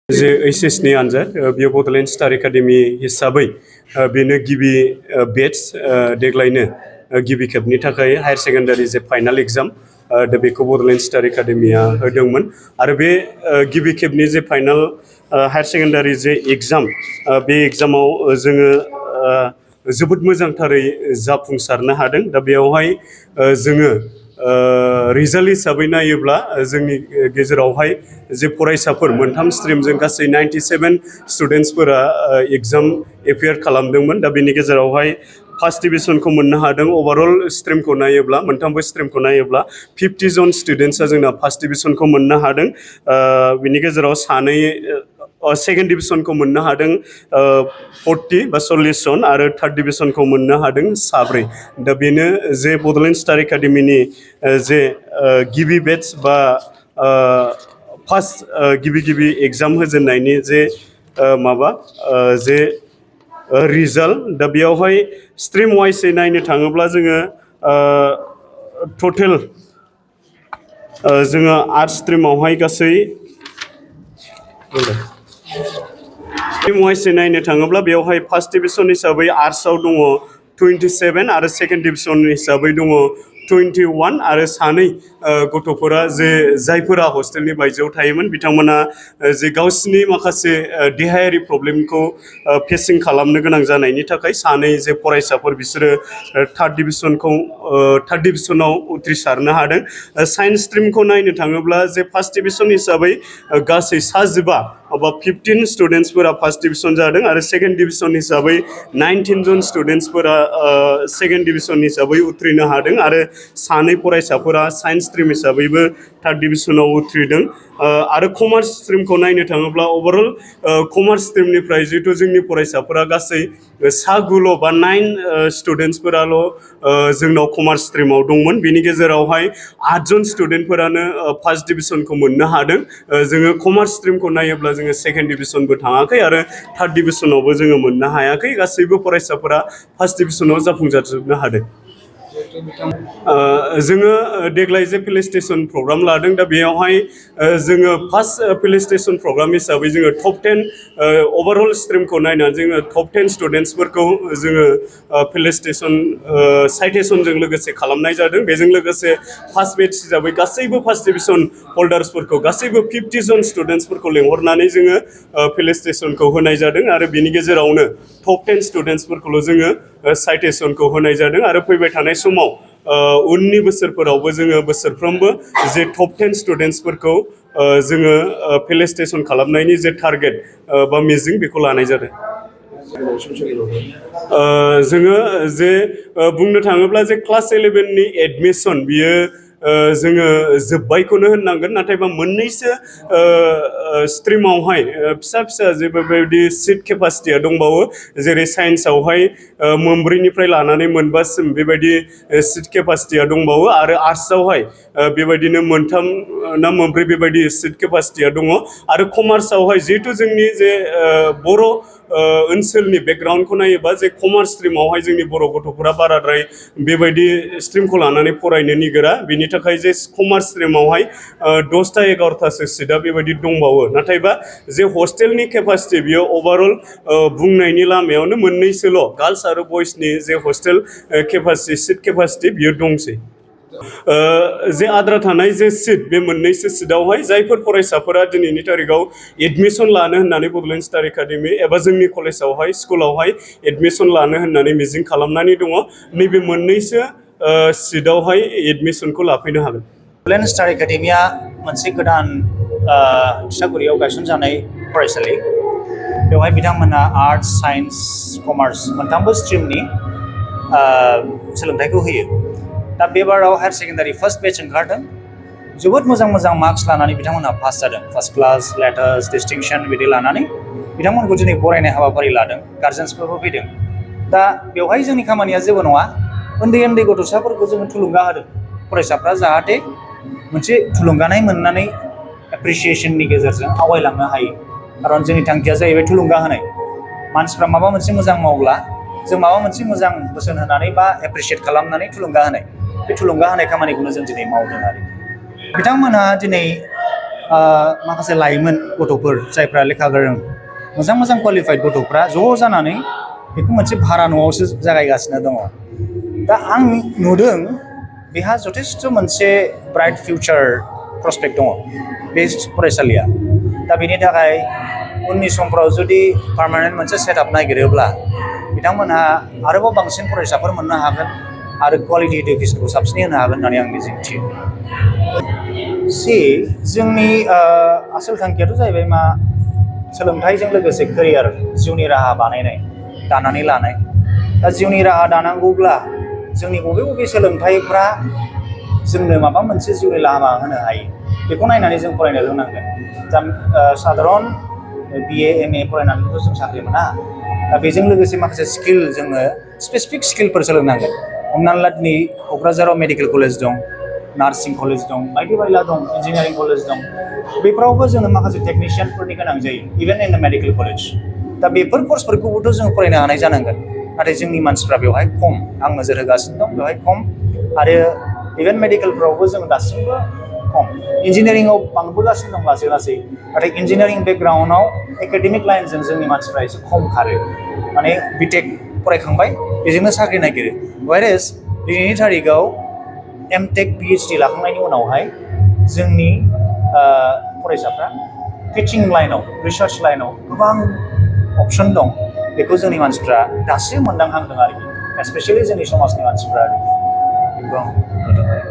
जे एचएस नि आनजाद बेयो बड'लेण्ड स्टार एकाडेमि हिसाबै बेनो गिबि बेच देग्लायनो गिबि खेबनि थाखाय हायार सेकेन्डारि जे फाइनाल एग्जाम दा बेखौ बड'लेण्ड स्टार एकाडेमिया होदोंमोन आरो बे गिबि खेबनि जे फाइनाल हायार सेकेन्डारि जे एग्जाम बे एग्जामाव जोङो जोबोद मोजांथारै जाफुंसारनो हादों। दा बेयावहाय जोङो रिजाल्ट हिसाबै नायोब्ला जोंनि गेजेरावहाय जे फरायसाफोर मोनथाम स्ट्रिमजों गासै 97 स्टुडेन्टसफोरा एग्जाम एपियार खालामदोंमोन। दा बेनि गेजेरावहाय फार्स्ट डिभिजनखौ मोननो हादों। ओभारअल स्ट्रिमखौ नायोब्ला मोनथामबो स्ट्रिमखौ नायोब्ला 50 जन स्टुडेन्ट्सआ जोंना फार्स्ट डिभिजनखौ मोननो हादों। बिनि गेजेराव सानै सेकेन्ड डिभिजनखौ मोननो हादों 40 बा 40 जन आरो थार्ड डिभिजनखौ मोननो हादों 7। दा बेनो जे बड'लेण्ड स्टार एकाडेमिनि जे गिबि बेच बा फार्स्ट गिबि एग्जाम होजेननायनि जे जे रिजाल्ट। दा बेयावहाय स्ट्रिम वाइसै नायनो थाङोब्ला जोङो टटेल जोङो आर्ट्स स्ट्रिमावहाय गासै स्ट्रिम वाइसै नायनो थाङोब्ला बेयावहाय फार्स्ट डिभिजन हिसाबै आर्ट्सआव दङ 27 आरो सेकेन्ड डिभिजन हिसाबै दङ 21 आरो सानै गथ'फोरा जे जायफोरा हस्टेलनि बायजोआव थायोमोन बिथांमोना जे गावसिनि माखासे देहायारि प्रब्लेमखौ फेसिं खालामनो गोनां जानायनि थाखाय सानै जे फरायसाफोर बिसोरो थार्ड डिभिजनाव उथ्रिसारनो हादों। साइन्स स्ट्रिमखौ नायनो थाङोब्ला जे फार्स्ट डिभिजन हिसाबै गासै 15 बा 15 स्टुडेन्टसफोरा फार्स्ट डिभिजन जादों आरो सेकेन्ड डिभिजन हिसाबै 19 जन स्टुडेन्टसफोरा सेकेन्ड डिभिजन हिसाबै उथ्रिनो हादों आरो सानै फरायसाफोरा साइन्स स्ट्रिम हिसाबैबो थार्ड डिभिजनाव उथ्रिदों। आरो कमार्स स्ट्रिमखौ नायनो थाङोब्ला ओभारअल कमार्स स्ट्रिमनिफ्राय जिहेतु जोंनि फरायसाफोरा गासै 9 बा 9 स्टुडेन्टसफोराल' जोंनाव कमार्स स्ट्रिमाव दंमोन। बेनि गेजेरावहाय 8 जन स्टुडेन्टफोरानो फार्स्ट डिभिजनखौ मोननो हादों। जोङो कमार्स स्ट्रिमखौ नायोब्ला जोङो सेकेन्ड डिभिजनबो थाङाखै आरो थार्ड डिभिजनावबो जोङो मोननो हायाखै। गासैबो फरायसाफोरा फार्स्ट डिभिजनाव जाफुंसारजोबनो हादों। जोङो देग्लाय जे प्लेस्टेसन प्रग्राम लादों। दा बेयावहाय जोङो फार्स्ट प्लेस्टेसन प्रग्राम हिसाबै जोङो टप 10 ओभारअल स्ट्रिमखौ नायनानै जोङो टप 10 स्टुडेन्टसफोरखौ जोङो प्लेस्टेसन साइटेसनजों लोगोसे खालामनाय जादों। बेजों लोगोसे फार्स्ट बेच हिसाबै गासैबो फार्स्ट डिभिजन हल्डार्सफोरखौ गासैबो 50 जन स्टुडेन्टसफोरखौ लेंहरनानै जोङो प्लेस्टेसनखौ होनाय जादों आरो बेनि गेजेरावनो टप 10 स्टुडेन्टसफोरखौल' जोङो साइटेसनखौ होनाय जादों आरो फैबाय थानाय समाव उननि बोसोरफोरावबो जोङो बोसोरफ्रोमबो जे टप 10 स्टुडेन्टसफोरखौ जोङो प्लेस्टेसन खालामनायनि जे टारगेट बा मिजिं बेखौ लानाय जादों। जोङो जे बुंनो थाङोब्ला जे क्लास 11नि एडमिसन बियो जोङो जोब्बायखौनो होननांगोन। नाथायबा मोननैसो स्ट्रिमावहाय फिसा फिसा जे बेबायदि सिट केपासिटिया दंबावो। जेरै साइन्सआवहाय 9निफ्राय लानानै 9सिम बेबायदि सिट केपासिटिया दंबावो आरो आर्ट्सआवहाय बेबायदिनो 3 ना 4 बेबायदि सिट केपासिटिया दङ। आरो कमार्सआवहाय जिहेतु जोंनि जे बर' ओनसोलनि बेकग्राउन्डखौ नायोबा जे कमार्स स्ट्रिमावहाय जोंनि बर' गथ'फोरा बाराद्राय बेबायदि स्ट्रिमखौ लानानै फरायनो निगोरा। बेनि थाखाय जे कमार्स स्ट्रिमावहाय 10टा 11टासो सिटआ बेबायदि दंबावो। नाथायबा जे हस्टेलनि केपासिटि बियो ओभारअल बुंनायनि लामायावनो मोननैसोल' गार्ल्स आरो बयसनि जे हस्टेल केपासिटि सिट केपासिटि बियो दंसै। जे आद्रा थानाय जे सिट बे मोननैसो सिटआवहाय जायफोर फरायसाफोरा दिनैनि तारिखाव एडमिसन लानो होननानै बड'लेण्ड स्टार एकाडेमि एबा जोंनि कलेजावहाय स्कुलावहाय एडमिसन लानो होननानै मिजिं खालामनानै दङ, नैबे मोननैसो सिटआवहाय एडमिसनखौ लाफैनो हागोन। बड'लेण्ड स्टार एकाडेमिया मोनसे गोदान तितागुरियाव गायसनजानाय फरायसालि। बेवहाय बिथांमोना आर्ट्स साइन्स कमार्स मोनथामबो स्ट्रिमनि सोलोंथाइखौ होयो। दा बे बाराव हायार सेकेन्डारि फार्स्ट बेच ओंखारदों। जोबोद मोजां मार्क्स लानानै बिथांमोनहा पास जादों। फार्स्ट क्लास लेटार्स डिस्टिंक्सन बिदि लानानै बिथांमोनखौ दिनै बरायनाय हाबाफारि लादों। गार्जेन्सफोरबो फैदों। दा बेवहाय जोंनि खामानिया जेबो नङा, उन्दै गथ'साफोरखौ जोङो थुलुंगा होदों। फरायसाफ्रा जाहाथे मोनसे थुलुंगानाय मोननानै एप्रिसिएसननि गेजेरजों आवगायलांनो हायो। खारन जोंनि थांखिया जाहैबाय थुलुंगा होनाय। मानसिफ्रा माबा मोनसे मोजां मावब्ला जों माबा मोनसे मोजां बोसोन होनानै बा एप्रिसिएट खालामनानै थुलुंगा होनाय, बे थुलुंगा होनाय खामानिखौनो जों दिनै मावदों आरो बिथांमोनहा दिनै माखासे लाइमोन गथ'फोर जायफ्रा लेखा गोरों मोजां मोजां क्वालिफाइड गथ'फ्रा ज' जानानै बेखौ मोनसे भारा न'आवसो जागायगासिनो दङ दा आं नुदों बेहा जथेस्थ' मोनसे ब्राइट फिउचार प्रस्पेक्ट दङ बे फरायसालिया दा बेनि थाखाय उननि समफ्राव जुदि पार्मानेन्ट मोनसे सेटआप नागिरोब्ला बिथांमोनहा आरोबाव बांसिन फरायसाफोर मोननो हागोन आरो क्वालिटि इडुकेसनखौ साबसिनै होनो हागोन होननानै आं मिजिंथियो जोंनि आसोल थांखियाथ' जाहैबाय मा सोलोंथाइजों लोगोसे केरियार जिउनि राहा बानायनाय दानानै लानाय दा जिउनि राहा दानांगौब्ला जोंनि बबे बबे सोलोंथाइफ्रा जोंनो माबा मोनसे जिउनि लामा होनो हायो बेखौ नायनानै जों फरायनो रोंनांगोन दा साधारन BA MA फरायनानैथ' जों साख्रि मोना दा बेजों लोगोसे माखासे स्किल जोंनो स्पेसिफिक स्किलफोर सोलोंनांगोन हमनानै ला दिनै क'क्राझाराव मेडिकेल कलेज दं नार्सिं कलेज दं बायदि बायला दं इन्जिनियारिं कलेज दं बेफोरावबो जोङो माखासे टेकनिशियानफोरनि गोनां जायो even in the medical college दा बेफोर कर्सफोरखौबोथ' जों फरायनो हानाय जानांगोन नाथाय जोंनि मानसिफ्रा बेवहाय खम आं नोजोर होगासिनो दं बेवहाय खम आरो इभेन मेडिकेलफ्रावबो जों दासिमबो खम इन्जिनियारिंआव बांबोगासिनो दं लासै लासै नाथाय इन्जिनियारिं बेकग्राउन्डआव एकाडेमिक लाइनजों जोंनि मानसिफ्रा एसे खम खारो माने बिटेक फरायखांबाय बेजोंनो साख्रि नागिरो वाइरेस दिनैनि थारिखआव एमटेक PhD लाखांनायनि उनावहाय जोंनि फरायसाफ्रा टिचिं लाइनाव रिसार्च लाइनाव गोबां अपसन दं बेखौ जोंनि मानसिफ्रा दासो मोनदांहांदों आरोखि स्पेसियेलि जोंनि समाजनि मानसिफ्रा आरोखि